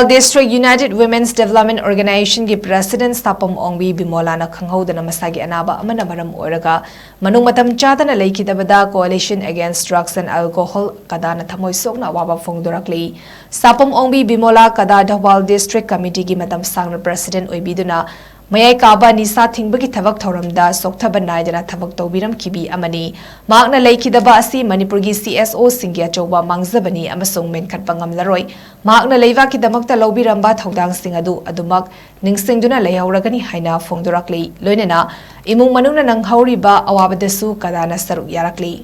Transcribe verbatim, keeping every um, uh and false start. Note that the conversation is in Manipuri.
District United Women's Development Organization ꯒꯤ President ꯁꯥꯄꯝ ꯑꯣꯡꯕꯤ ꯕꯤꯃꯣꯂꯥꯅ ꯈꯪꯍꯧꯗꯅ ꯃꯁꯥꯒꯤ ꯑꯅꯥꯕ ꯑꯃꯅ ꯃꯔꯝ ꯑꯣꯏꯔꯒ ꯃꯅꯨꯡ ꯃꯇꯝ ꯆꯥꯗꯅ ꯂꯩꯈꯤꯗꯕꯗ Coalition Against Drugs and Alcohol, ꯀꯗꯥꯅ ꯊꯃꯣꯏ ꯁꯣꯛꯅ ꯑꯋꯥꯕ ꯐꯣꯡꯗꯣꯔꯛꯂꯤ꯫ ꯁꯥꯄꯝ ꯑꯣꯡꯕꯤ ꯕꯤꯃꯣꯂꯥ ꯀꯗꯥ ꯙꯋꯥꯜ District Committee ꯒꯤ ꯃꯇꯝ ꯁꯥꯡꯅ President ꯑꯣꯏꯕꯤꯗꯨꯅ ꯃꯌꯥꯏ ꯀꯥꯕ ꯅꯤꯁꯥ ꯊꯤꯡꯕꯒꯤ ꯊꯕꯛ ꯊꯧꯔꯝꯗ ꯁꯣꯛꯊꯕ ꯅꯥꯏꯗꯅ ꯊꯕꯛ ꯇꯧꯕꯤꯔꯝꯈꯤꯕꯤ ꯑꯃꯅꯤ꯫ ꯃꯍꯥꯛꯅ ꯂꯩꯈꯤꯗꯕ ꯑꯁꯤ ꯃꯅꯤꯄꯨꯔꯒꯤ C S O ꯁꯤꯡꯒꯤ ꯑꯆꯧꯕ ꯃꯥꯡꯖꯕꯅꯤ ꯑꯃꯁꯨꯡ ꯃꯦꯟꯈꯠꯄ ꯉꯝꯂꯔꯣꯏ꯫ ꯃꯍꯥꯛꯅ ꯂꯩꯕꯥꯛꯀꯤꯗꯃꯛꯇ ꯂꯧꯕꯤꯔꯝꯕ ꯊꯧꯗꯥꯡꯁꯤꯡ ꯑꯗꯨ ꯑꯗꯨꯃꯛ ꯅꯤꯡꯁꯤꯡꯗꯨꯅ ꯂꯩꯍꯧꯔꯒꯅꯤ ꯍꯥꯏꯅ ꯐꯣꯡꯗꯣꯔꯛꯂꯤ꯫ ꯂꯣꯏꯅꯅ ꯏꯃꯨꯡ ꯃꯅꯨꯡꯅ ꯅꯪꯍꯧꯔꯤꯕ ꯑꯋꯥꯕꯗꯁꯨ ꯀꯗꯥꯅ ꯁꯔꯨꯛ ꯌꯥꯔꯛꯂꯤ꯫